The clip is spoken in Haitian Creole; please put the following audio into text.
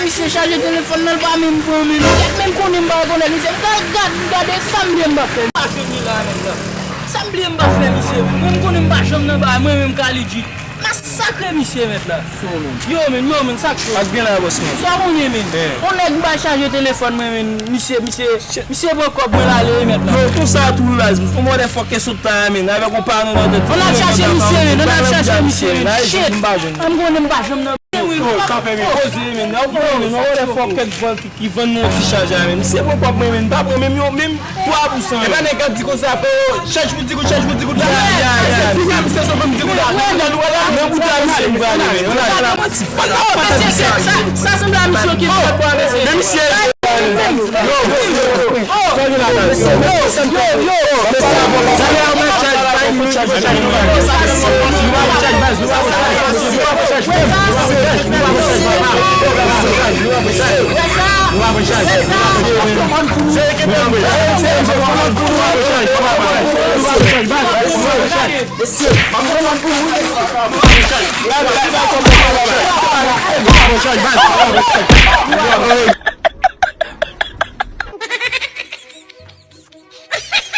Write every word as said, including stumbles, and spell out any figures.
Misye chaje telefòn nan, l pa menm pran menm. Gad, menm konnen m pa rekonèt misye. M gad, gad, m gade sa m bliye m pa fè. Sa m bliye m pa fè misye menm. Mwen m konnen m pa janm nan bagay, mwen menm Kalidji. Masakre misye mèt la. Yo menm, yo menm, sa k cho? Sa k gen la, bòs mwen? Sa w konnen menm? On nèg m pa chaje telefòn mwen menm, misye, misye, misye pran kòb mwen l ale wi mèt la. Yo, konsa tou wi baz. On motherfucker sou ta menm, avèk on pano nan tèt. On ap chache misye menm, on ap chache misye menm. Shit. M konnen m pa janm nan. Wi, wi, kanpe menm, poze menm. On motherfucker ki vann nan ti chaj la menm. Misye pran kòb mwen menm, pa pran menm yon, menm twa pou san. E pa nèg k ap di konsa, freo, chèch pou ti goud, chèch pou ti goud la. Ya, ya, ya. Ti gars, misye sot ban m ti goud la. Nan bouda misye m prale menm. Sa sanble a misye ki fè bwa mesye. Men misye. Yo, yo, yo, yo.